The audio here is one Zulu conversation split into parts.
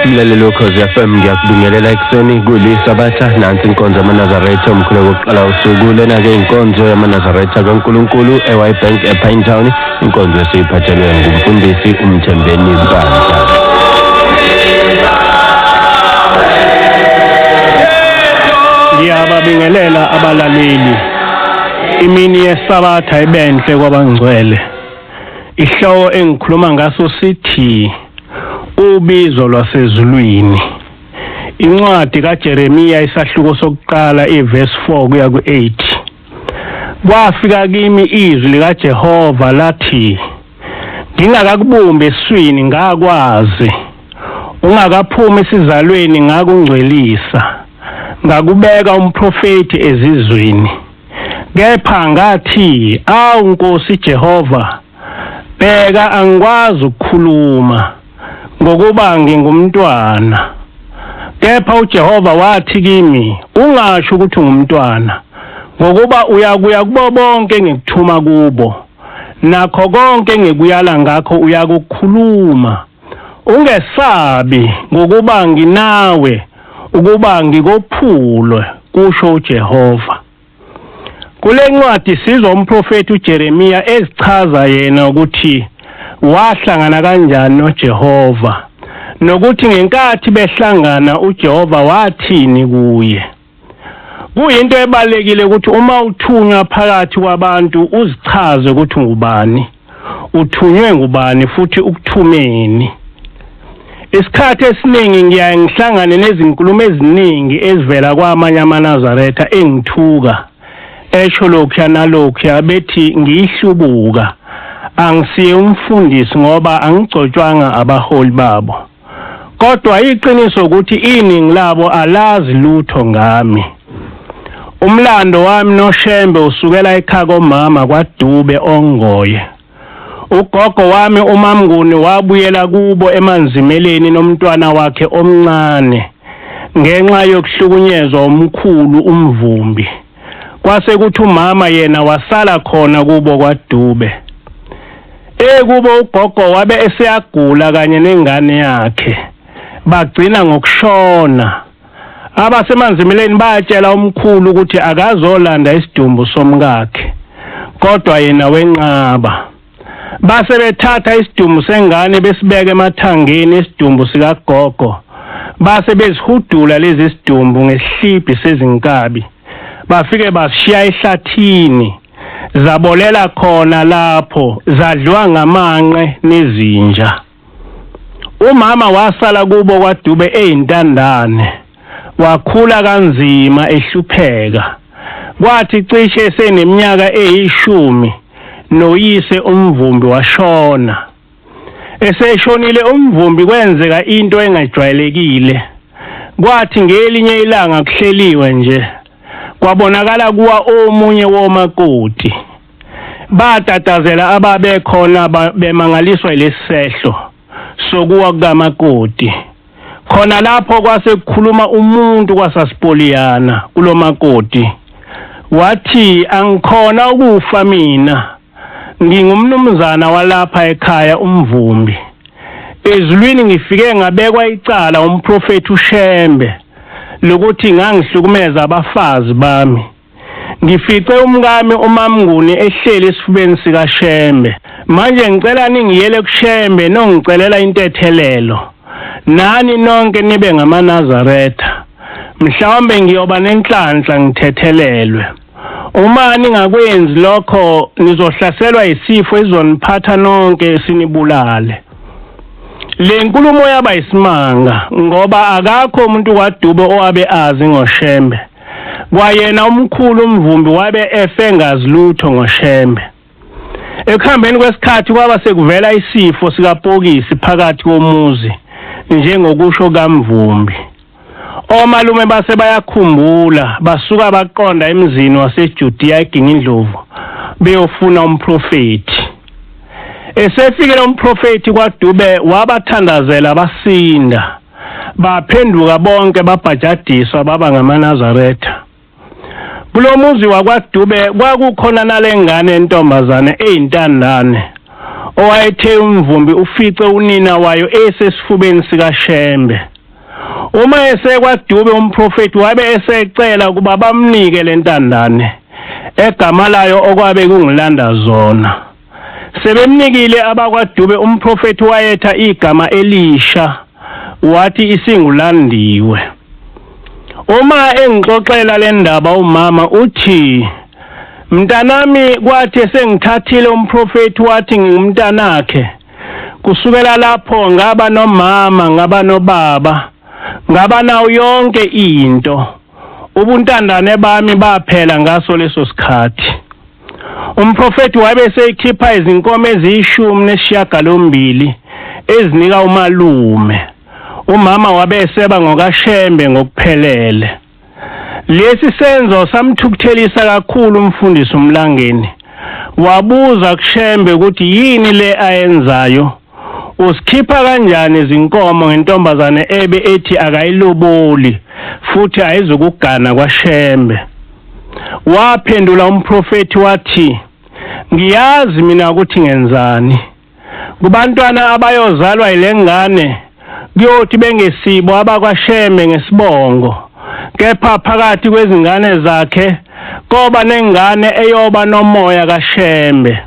Mlaleli wokhozi FM, ngiyakubingelela ekuseni kulisabatha. Nansi inkonzo yamaNazaretha, umkhuleko wokuqala usuku. Lena-ke inkonzo yamaNazaretha kaNkulunkulu eWybank ePinetown, inkonzo esiyiphathelwe ngumfundisi uMthembeni Mpandla. Ngiyababingelela abalaleli. Imini yesabatha ibenhle kwabangcwele. Ihloko engikhuluma ngaso sithi ubizo lwasezulwini. Incwadi kaJeremiya isahluko sokuqala iverse 4 kuya ku8. Kwafika kimi izwi likaJehova lathi, ngingakakubumbi esiswini ngakwazi, ungakaphumi esizalweni ngakungcwelisa, ngakubeka umprofeti ezizweni. Kepha ngathi, awu Nkosi Jehova, bheka angikwazi ukukhuluma ngokuba ngingumntwana. Kepha uJehova wathi kimi, ungasho ukuthi ungumntwana, ngokuba uyakuya kubo bonke engikuthuma kubo, nakho konke engikuyala ngakho uyakukhuluma. Ungesabi, ngokuba nginawe ukuba ngikophulwe, kusho uJehova. Kule ncwadi sizwa umprofeti uJeremiya ezichaza yena ukuthi wahlangana kanjani noJehova, nokuthi ngenkathi behlangana uJehova wathini kuye. Kuyinto ebalekile ukuthi uma uthunywa phakathi kwabantu uzichaze ukuthi ungubani, uthunywe ngubani futhi ukuthumeni. Isikhathi esiningi ngiyaye ngihlangane nezinkulumo eziningi ezivela kwamanye amaNazaretha engithuka, esho lokhuya nalokhuya, bethi ngiyihlubuka, angisiye umfundisi ngoba angigcotshwanga abaholi babo. Kodwa iqiniso ukuthi iningi labo alazi lutho ngami. Umlando wami noShembe usukela ekhaya komama kwaDube Ongoye. Ugogo wami uMamnguni wabuyela kubo eManzimeleni nomntwana wakhe omncane ngenxa yokuhlukunyezwa umkhulu uMvumbi. Kwase kuthi umama yena wasala khona kubo kwaDube. Ekubo ugogo wabe eseyagula kanye nengane yakhe, bagcina ngokushona. AbaseManzimeleni batshela umkhulu ukuthi akazolanda isidumbu somkakhe, kodwa yena wenqaba. Base bethatha isidumbu sengane besibeka emathangeni esidumbu sikagogo, base bezihudula lezi sidumbu ngesihlibhi sezinkabi, bafike basishiya ehlathini, zabolela khona lapho, zadliwa ngamanqe nezinja. Umama wasala kubo kwaDube eyintandane, wakhula kanzima ehlupheka. Kwathi cishe eseneminyaka eyishumi noyise uMvumbi washona. Eseshonile uMvumbi kwenzeka into engajwayelekile. Kwathi ngelinye ilanga kuhleliwe nje, kwabonakala kuwa omunye womakoti. Batatazela ababekhona bemangaliswa lesehlo sokuwa kukamakoti. Khona lapho kwase kukhuluma umuntu kwasasipoliyana kulomakoti, wathi angikhona ukufa mina, ngingumnumzana walapha ekhaya uMvumbi. Ezulwini ngifike ngabekwa icala umprofeti uShembe lokuthi ngangihlukumeza abafazi bami. Ngifice umkami uMamnguni ehleli esifubeni sikaShembe. Manje ngicela ningiyele kuShembe nongicelela intethelelo. Nani nonke nibe ngamaNazaretha. Mhlawumbe ngiyoba nenhlanhla ngithethelelwe. Uma ningakwenzi lokho nizohlaselwa isifo esizoniphatha nonke sinibulale. Le nkulumo yaba isimanga ngoba akakho umuntu kwaDube owabe azi ngoShembe. Kwayena umkhulu uMvumbi wabe efe ngazi lutho ngoShembe. Ekuhambeni kwesikhathi kwaba sekuvela isifo sikapokisi phakathi komuzi njengokusho kaMvumbi. Omalume base bayakhumbula, basuka baqonda emzini waseJudiya eGingindlovu beyofuna umprofethi. Esefikile umprofethi kwaDube wabathandazela basinda. Baphenduka bonke babhajadiswa baba ngamaNazaretha. Kulomuzi wakwaDube kwakukhona nalengane entombazane eyintandane owayethe uMvumbi ufice unina wayo esesifubeni sikaShembe. Uma esekwaDube umprofethi wabe esecela ukuba bamnike lentandane egama layo okwabe kungilanda zona. Sebemnikile abakwaDube umprofethi wayetha igama elisha wathi isingulandiwe. Uma engixoxela le ndaba umama uthi, mntanami kwathi sengithathile umprofethi wathi ngingumntanakhe. Kusukela lapho ngaba nomama, ngaba nobaba, ngaba nawo yonke into. Ubuntandane bami baphela ngaso leso sikhathi. Umprofethi wabe seyikhipha izinkomo eziyi-18 ezinika umalume. Umama wabe eseba ngokaShembe ngokuphelele. Lesi senzo samthukuthelisa kakhulu umfundisi uMlangeni. Wabuza kuShembe ukuthi yini le ayenzayo, usikhipha kanjani izinkomo ngentombazane ebe ethi akayiloboli futhi ayizukugana kwaShembe. Waphendula umprofethi wathi, ngiyazi mina ukuthi ngenzani. Kubantwana abayozalwa yilengane kuyothi bengesibo abakwaShembe ngesibongo, kepha phakathi kwezingane zakhe koba nengane eyoba nomoya kaShembe.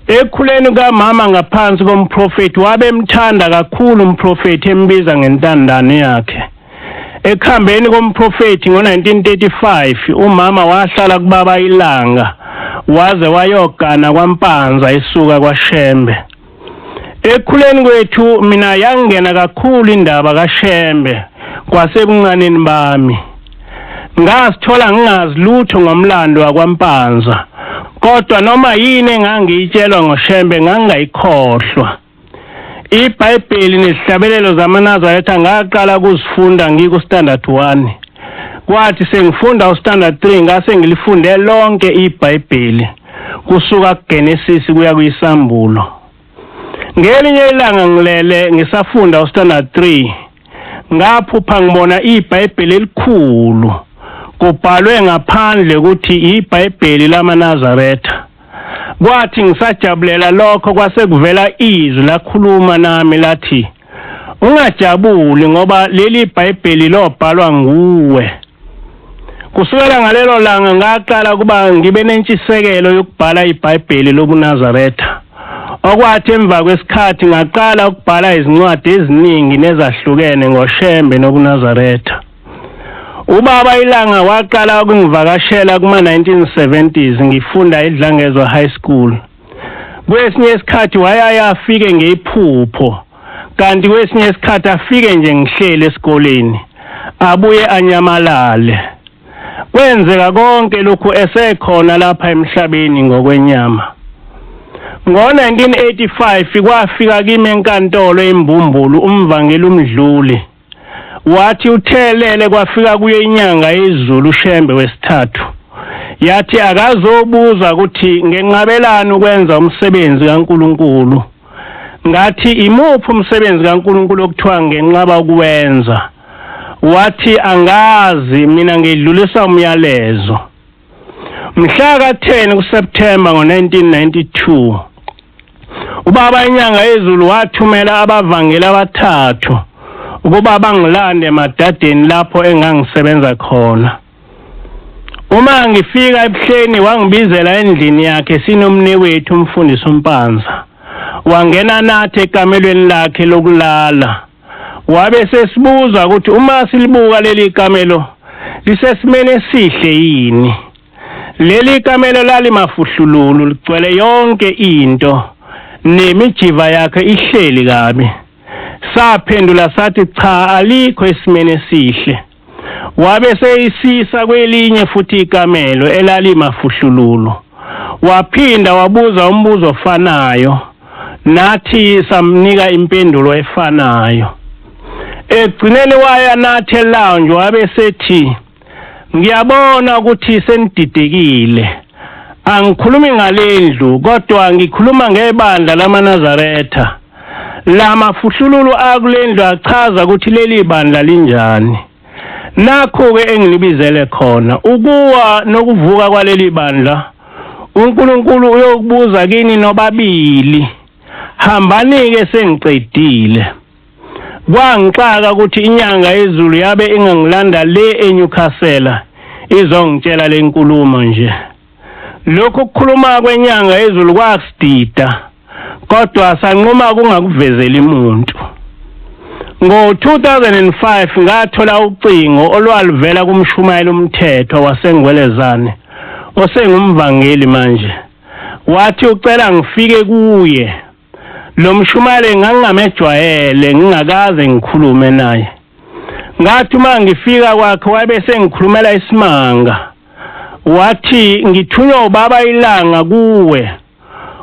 Ekhuleni kamama ngaphansi komprofethi wabemthanda kakhulu umprofethi embiza ngentandane yakhe. Ekuhambeni komprofethi ngo-1935 umama wahlala kubaba iLanga waze wayogana kwaMpanza esuka kwaShembe. Ekukhuleni kwethu mina yangena kakhulu indaba kaShembe kwasebuncaneni bami. Ngasithola ngingazi lutho ngomlando wakwaMpanza, kodwa noma yini engangiyitshelwa ngoShembe ngangingayikhohlwa. IBhayibheli nezihlabelelo zamaNazaretha ngaqala ukuzifunda ngiku standard 1. Kwathi sengifunda ustandard 3 ngase ngilifunde lonke iBhayibheli kusuka kuGenesis kuya kuyisambulo. Ngelinye ilanga ngilele ngisafunda ustandard 3 ngaphupha ngibona iBhayibheli elikhulu kubhalwe ngaphandle ukuthi iBhayibheli lamaNazaretha. Kwathi ngisajabulela lokho kwase kuvela izwi lakhuluma nami lathi, ungajabuli ngoba leli iBhayibheli lobhalwa nguwe. Kusukela ngalelo langa ngaqala kuba ngibe nentshisekelo yokubhala iBhayibheli lobuNazaretha. Okwathi emva kwesikhathi ngaqala ukubhala izincwadi eziningi nezahlukene ngoShembe nobuNazaretha. Ubaba iLanga waqala ukungivakashela kuma-1970s ngifunda eDlangezwa High School. Kwesinye isikhathi wayaya afike ngephupho, kanti kwesinye isikhathi afike nje ngihleli esikoleni, abuye anyamalale. Kwenzeka konke lokhu esekhona lapha emhlabeni ngokwenyama. Ngo-1985 kwafika kimi enkantolo eMbumbulu umvangeli uMdluli. Wathi uthelele kwafika kuye inyanga yezulu uShembe wesithathu. Yathi akazobuza ukuthi ngenqabelani ukwenza umsebenzi kaNkuluNkulu. Ngathi imuphi umsebenzi kaNkuluNkulu okuthiwa ngenqaba ukuwenza? Wathi angazi, mina ngidlulisa umyalezo. Mhla ka-10 kuSeptember ngo-1992 ubaba inyanga yezulu wathumela abavangeli abathathu ukuba bangilande emadadeni lapho engangisebenza khona. Uma ngifika ebuhleni wangibizela endlini yakhe sinomnewethu umfundisi uMpanza. Wangena nathi ekamelweni lakhe lokulala. Wabe sesibuza ukuthi uma silibuka leli kamelo lisesimeni esihle yini. Leli kamelo lalimafuhlululu ligcwele yonke into nemijiva yakhe ihleli kabi. Saphendula sathi cha, alikho esimeni esihle. Wabe seyisisa kwelinye futhi ikamelo elalimafuhlululu. Waphinda wabuza umbuzo ofanayo, nathi samnika impendulo efanayo. Ekugcineni waya nathi e-lounge, wabe sethi, "Ngiyabona ukuthi senididekile. Angikhulumi ngalendlu, kodwa ngikhuluma ngebandla lamaNazaretha. Lamafuhlululu akulendlu achaza ukuthi leli bandla linjani. Nakho-ke enginibizele khona, ukuwa nokuvuka kwaleli bandla. uNkulunkulu uyokubuza kini nobabili. Hambani-ke, sengiqedile." Kwangixaka ukuthi inyanga yezulu yabe ingangilanda le eNewcastle izongitshela le nkulumo nje. Lokhu kukhuluma kwenyanga yezulu kwasidida, kodwa sanquma kungakuvezeli umuntu. Ngo-2005 ngathola ucingo olwaluvela kumshumayeli uMthetho waseNgwelezane, osengumvangeli manje. Wathi ucela ngifike kuye. Lo mshumayeli ngangingamejwayele, ngingakaze ngikhulume naye. Ngathi uma ngifika kwakhe, wabe sengikhulumela isimanga. Wathi, "Ngithunywa ubaba iLanga kuwe.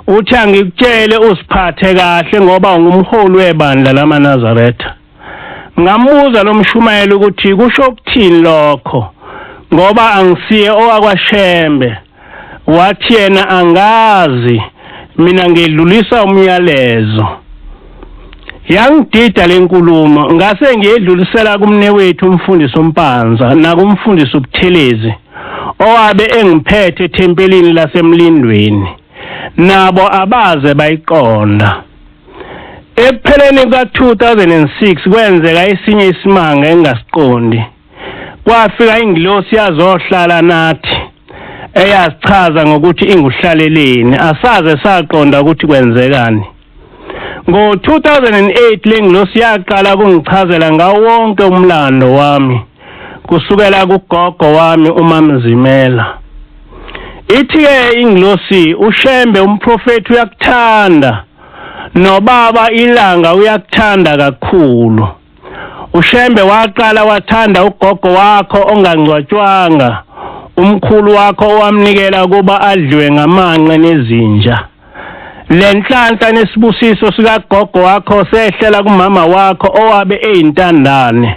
Uthi angikutshele usiphathe kahle ngoba ungumholi webandla lamaNazaretha." Ngambuza lo mshumayeli ukuthi kusho ukuthini lokho, ngoba angisiye owakwaShembe. Wathi yena, "Angazi, mina ngedlulisa umyalezo." Yangidida lenkulumo, ngase ngiyedlulisela kumnewethu umfundisi uMpanza nakumfundisi uButhelezi, owabe engiphethe ethempelini laseMlindweni. Nabo abaze bayiqonda. Ekupheleni kuka-2006 kwenzeka esinye isimanga engingasiqondi. Kwafika ingilosi yazohlala nathi, eyazichaza ngokuthi inguHlaleleni. Asaze saqonda ukuthi kwenzekani. Ngo-2008 le ngilosi yaqala ukungichazela ngawo wonke umlando wami, kusukela kugogo wami uMamzimela. Ithi-ke ingilosi, "UShembe umprofethi uyakuthanda, nobaba iLanga uyakuthanda kakhulu. UShembe waqala wathanda ugogo wakho ongangcwatshwanga, umkhulu wakho owamnikela kuba adliwe ngamanqe nezinja. Le nhlanhla nesibusiso sikagogo wakho sehlela kumama wakho owabe eyintandane.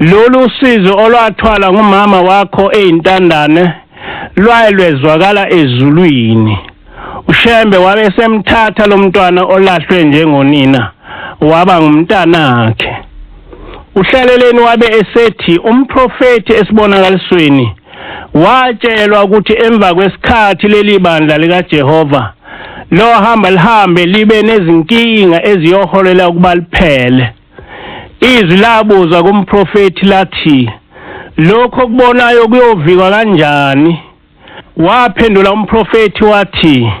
Lolu sizo olwathwala ngumama wakho eyintandane lwaye lwezwakala ezulwini. UShembe wabe semthatha lo mntwana olahlwe njengonina, waba ngumntanakhe." UHlaleleni wabe esethi umprofethi esibonakalisweni watshelwa ukuthi emva kwesikhathi leli bandla likaJehova lohamba lihambe libe nezinkinga eziyoholela ukuba liphele. Izwi labuza kumprofethi lathi, "Lokho okubonayo kuyovikwa kanjani?" Waphendula umprofethi wathi,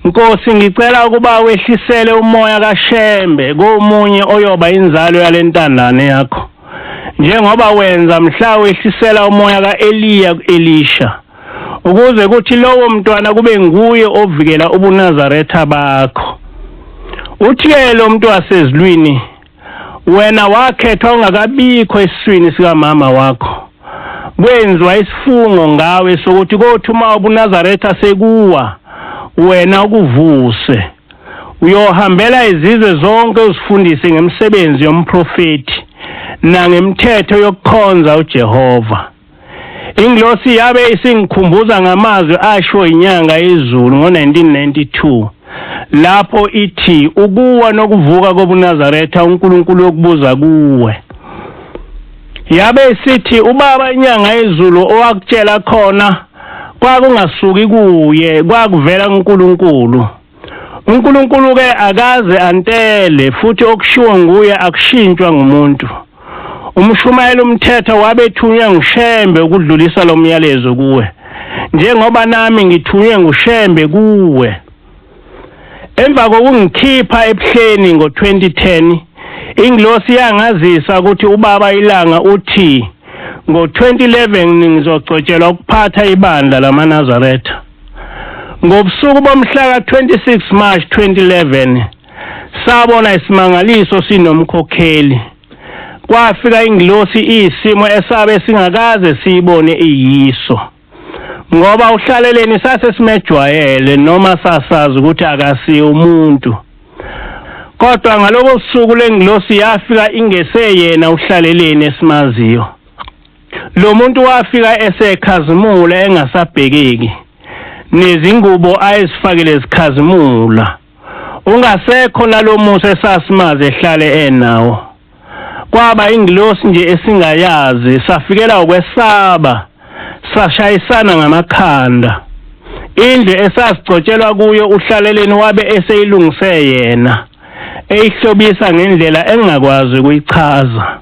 "Nkosi, ngicela ukuba wehlisele umoya kaShembe komunye oyoba inzalo yalentandane yakho, njengoba wenza mhla wehlisela umoya kaEliya kuElisha, ukuze kuthi lowo mntwana kube nguye ovikela ubuNazaretha bakho." Uthi-ke lo muntu wasezulwini, "Wena wakhethwa ungakabikho esiswini sikamama wakho. Kwenziwa isifungo ngawe sokuthi kothi uma ubuNazaretha sekuwa, wena ukuvuse. Uyohambela izizwe zonke, uzifundise ngemisebenzi yomprofethi nangemthetho yokukhonza uJehova." Ingilosi yabe isingikhumbuza ngamazwi asho inyanga yezulu ngo-1992, lapho ithi ukuwa nokuvuka kobuNazaretha uNkulunkulu yokubuza kuwe. Yabe isithi ubaba inyanga yezulu owakutshela khona kwakungasuki kuye, kwakuvela kuNkulunkulu. uNkulunkulu ke akaze antele, futhi okushiwo nguye akushintshwa ngumuntu. Umshumayeli uMthetho wabethunywe nguShembe ukudlulisa lo myalezo kuwe, njengoba nami ngithunywe nguShembe kuwe. Emva kokungikhipha ebuhleni ngo-2010, ingilosi yangazisa ukuthi ubaba iLanga uthi ngo-2011 ngizogcotshelwa ukuphatha ibandla lamaNazaretha. Ngobusuku bomhla ka-26 March 2011 sabona isimangaliso sinomkhokheli. Kwafika ingilosi isimo esabe singakaze siyibone iyiso, ngoba uhlaleleni sase simejwayele noma sasazi ukuthi akasiye umuntu. Kodwa ngaloko suku lengilosi yafika ingeseyena uhlaleleni esimaziyo. Lo muntu wafika esekhazimula engasabhekeki, nezingubo ayezifakile zikhazimula, ungasekho nalomusa esasimazi ehlale enawo. Kwaba ingilosi nje esingayazi, safikela ukwesaba, sashayisana ngamakhanda. Indlu esasigcotshelwa kuyo uhlaleleni wabe eseyilungise yena, eyihlobisa ngendlela engakwazi ukuyichaza.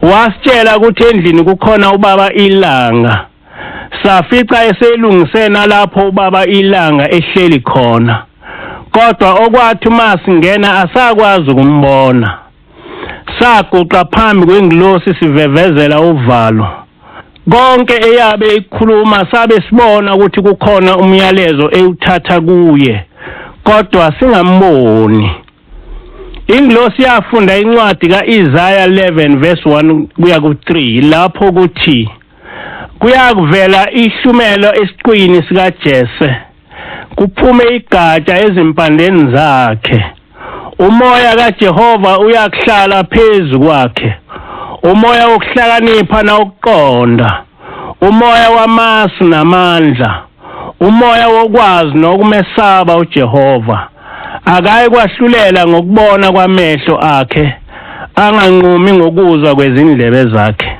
Wasitshela ukuthi endlini kukhona ubaba ilanga. Safica eseyilungise nalapho ubaba ilanga ehleli khona, kodwa okwathi uma singena asakwazi ukumbona. Saguqa phambi kwengilosi sivevezela uvalo. Konke eyabe ikhuluma sabe sibona ukuthi kukhona umyalezo ewuthatha kuye, kodwa singamboni. Ingilosi yafunda incwadi kaIsaya 11 verse 1 kuya ku-3, lapho kuthi kuyakuvela ihlumelo esiqwini sikaJese, kuphume igatsha ezimpandeni zakhe. Umoya kaJehova uyakuhlala phezu kwakhe, umoya wokuhlakanipha nokuqonda, umoya wamasu namandla, umoya wokwazi nokumesaba uJehova. Akayi kwahlulela ngokubona kwamehlo akhe, anganqumi ngokuzwa kwezindlebe zakhe.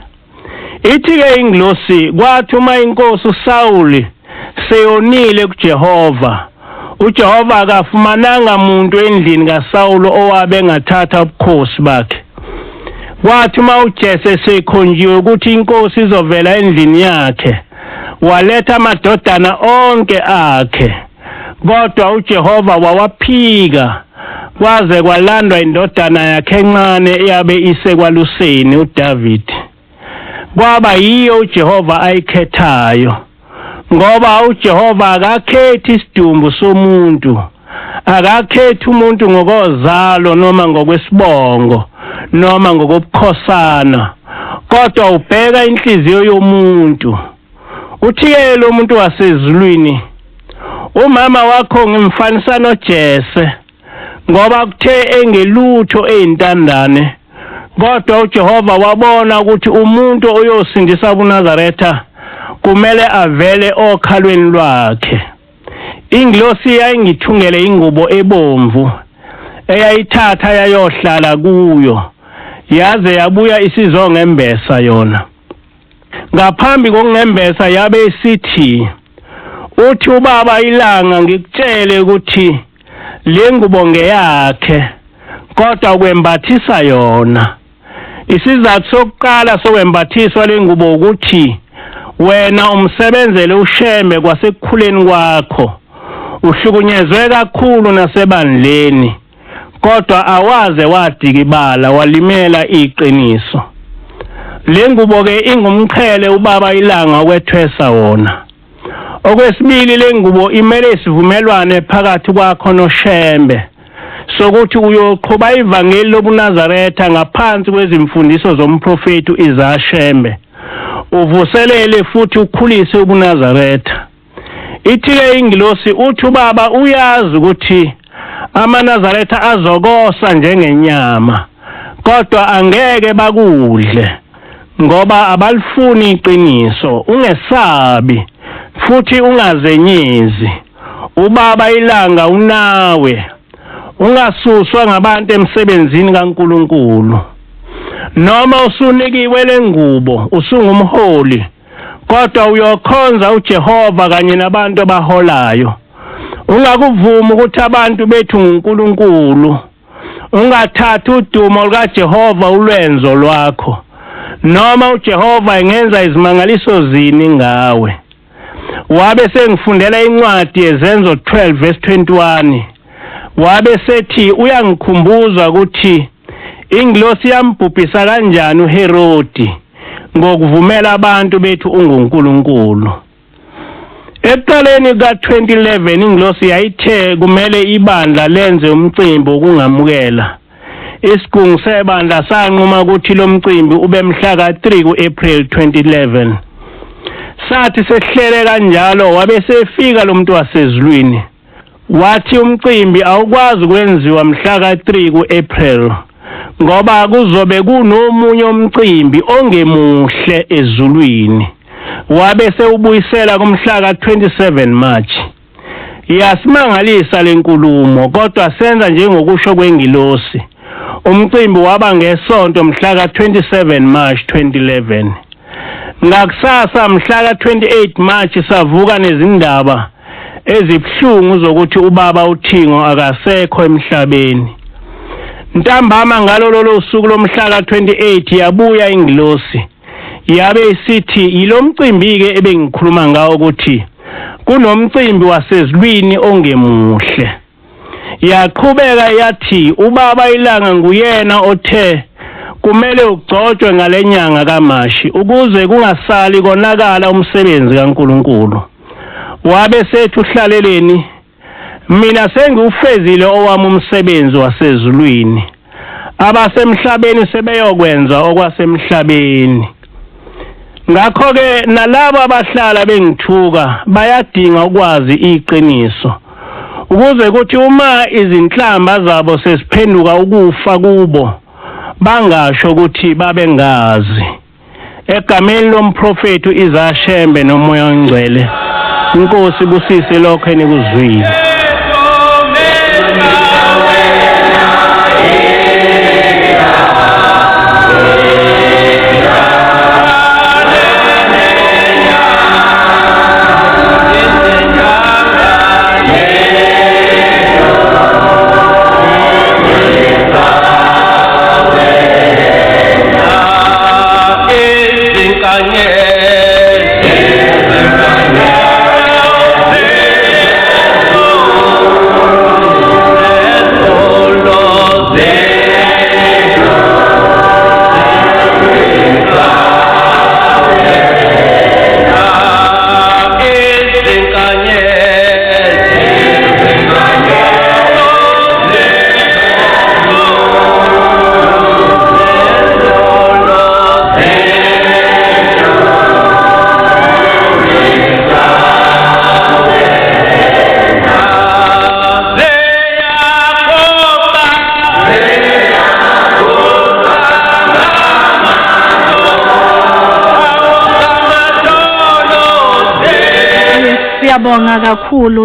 Ithi-ke ingilosi, kwathi uma inkosi uSawuli seyonile kuJehova, uJehova akafumananga muntu endlini kaSawuli owabe engathatha ubukhosi bakhe. Kwathi uma uJese sekhonjiwe ukuthi inkosi izovela endlini yakhe, waletha amadodana onke akhe, kodwa uJehova wawaphika, kwaze kwalandwa indodana yakhe encane eyabe isekwaluseni, uDavid. Kwaba yiyo uJehova ayikhethayo, ngoba uJehova akakhethi isidumbu somuntu, akakhethi umuntu ngokozalo noma ngokwesibongo noma ngokobukhosana, kodwa ubheka inhliziyo yomuntu. Uthi-ke lo muntu wasezulwini, umama wakho ngimfanisa noJese, ngoba kuthe engelutho eyintandane, kodwa uJehova wabona ukuthi umuntu oyosindisa ubuNazaretha kumele avele okhalweni lwakhe. Ingilosi yayingithungele ingubo ebomvu eyayithatha yayohlala kuyo, yaze yabuya isizongembesa yona. Ngaphambi kokungembesa yabe isithi, uthi ubaba ilanga ngikutshele ukuthi le ngubo ngeyakhe, kodwa ukwembathisa yona. Isizathu sokuqala sokwembathiswa le ngubo ukuthi wena umsebenzele uShembe kwasekukhuleni kwakho, uhlukunyezwe kakhulu nasebandleni, kodwa awaze wadikibala walimela iqiniso. Le ngubo ke ingumqhele ubaba ilanga okwethwesa wona. Okwesibili, le ngubo imele isivumelwane phakathi kwakho noShembe sokuthi uyoqhuba ivangeli lobuNazaretha ngaphansi kwezimfundiso zomprofeti uIsaya Shembe, uvuselele futhi ukhulise ubuNazaretha. Ithi-ke ingilosi, uthi ubaba uyazi ukuthi amaNazaretha azokosa njengenyama, kodwa angeke bakudle ngoba abalifuni iqiniso. Ungesabi futhi ungazenyezi, ubaba ilanga unawe. Ungasuswa ngabantu emsebenzini kaNkuluNkulu. Noma usunikiwe lengubo, usungumholi, kodwa uyokhonza uJehova kanye nabantu abaholayo. Ungakuvumi ukuthi abantu bethu nguNkulunkulu. Ungathathi udumo lukaJehova ulwenzo lwakho, noma uJehova engenza izimangaliso zini ngawe. Wabe sengifundela incwadi yeZenzo 12 verse 21. Wabe sethi uyangikhumbuza ukuthi ingilosi yambhubhisa kanjani uHerodi ngokuvumela abantu bethu unguNkulunkulu. Ekuqaleni ka-2011 ingilosi yayithe kumele ibandla lenze umcimbi wokungamukela. Isigungu sebandla sanquma ukuthi lo mcimbi ube mhla ka-3 ku-April 2011. Sathi sesihlele kanjalo wabe sefika lo muntu wasezulwini. Wathi umcimbi awukwazi ukwenziwa mhla ka-3 ku-April ngoba kuzobe kunomunye umcimbi ongemuhle ezulwini. Wabe sewubuyisela kumhla ka-27 March. Yasimangalisa lenkulumo kodwa senza njengokusho kwengilosi. Umcimbi waba ngesonto mhla ka-27 March 2011. Ngakusasa mhla ka-28 March savuka nezindaba ezibuhlungu zokuthi ubaba uThingo akasekho emhlabeni. Ntambama ngalo lolo suku lomhla ka-28 yabuya ingilosi. Yabe isithi yilomcimbi ke ebengikhuluma ngawo ukuthi kunomcimbi wasezulwini ongemuhle. Yaqhubeka yathi ubaba ilanga nguyena othe kumele ugcotshwe ngalenyanga kaMashi ukuze kungasali konakala umsebenzi kaNkuluNkulu. Wabe sethu hlaleleni, mina sengiwufezile owami umsebenzi wasezulwini, abasemhlabeni sebeyokwenza okwasemhlabeni. Ngakho ke nalabo abahlala bengithuka bayadinga ukwazi iqiniso, ukuze kuthi uma izinhlamba zabo sesiphenduka ukufa kubo bangasho ukuthi babengazi. Egameni lomprofethi uIsaya noMoya oNgcwele, iNkosi busise lokho enikuzwile. Siyabonga kakhulu.